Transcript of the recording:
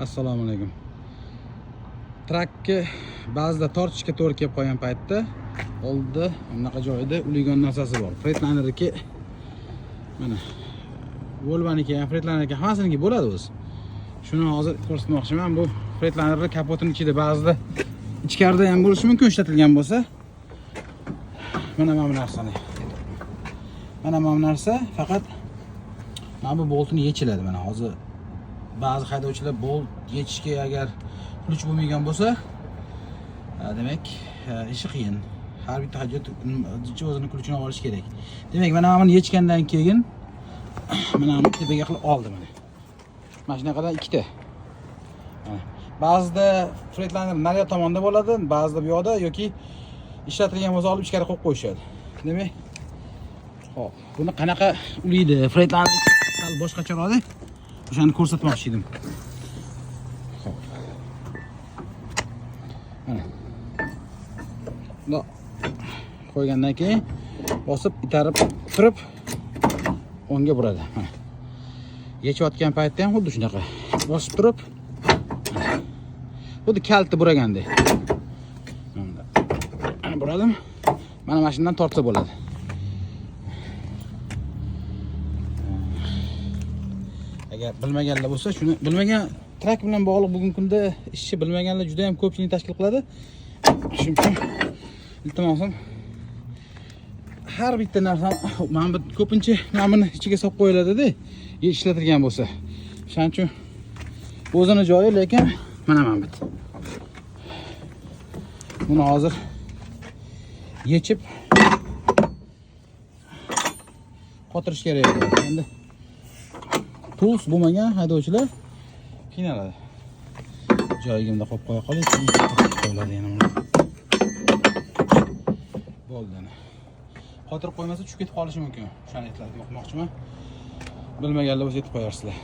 Assalomu alaykum. Trakka ba'zida tortishga to'g'ri kelib qolgan paytda oldida bunaqa joyida uligan narsasi bor. Freightliner'niki, mana, Volvo'niki ham, Freightliner'niki, hammasiniki bo'ladi o'zi. Shuni hozir ko'rsatmoqchiman. Bu Freightliner'ni kapotini ichida, ba'zida ichkarida ham bo'lishi mumkin ishlatilgan bo'lsa. Mana bu narsani. Mana bu narsa faqat mana bu boltini yechiladi. Mana hozir ba'zi haydovchilar bolt yechishga agar ключ bo'lmagan bo'lsa, demak, ishi qiyin. Har bitta haydovchi o'zini ключ ini olish kerak. Demak, mana buni yechgandan keyin mana buni tepaga qilib oldi mana. Mana shunaqadan ikkita. Mana. Ba'zida Freightliner naryoq tomonda bo'ladi, ba'zida bu yoqda yoki ishlatilgan bo'lsa, olib ichkari qo'yib qo'yishadi. Demak, hop, buni qanaqa ulaydi? Freightliner sal boshqacharoqda. O'shani ko'rsatmoqchi edim. Hop. Mana. Bundoq qo'ygandan keyin bosib, itarib turib o'ngga buradi. Mana. Yechayotgan paytda ham xuddi shunaqa. Bosib turib, mana, xuddi kalta buragandek. Mana. Mana buradim. Mana shundan tortsa bo'ladi. Agar bilmaganlar bo'lsa, shuni bilmagan, trak bilan bog'liq bugungi kunda ishni bilmaganlar juda ham ko'pchilik tashkil qiladi. Shuning uchun iltimosim, har bitta narsani mana bu ko'pincha mana buni ichiga solib qo'yiladi-da, ishlatilgan bo'lsa. Shuning uchun o'zini joyi, lekin mana bu. Buni hozir yechib qotirish kerak bo'ladi. Endi tools bo'lmagan haydovchilar qiynaladi. Joyiga bunday qo'yib qo'ya qolay, keyin qo'yiladi yana buni. Bo'ldi ana. Qotirib qo'ymasa, tushib ketib qolishi mumkin. O'shani aytmoqchiman. Bilmaganlar bo'lsa, aytib qo'yarsizlar.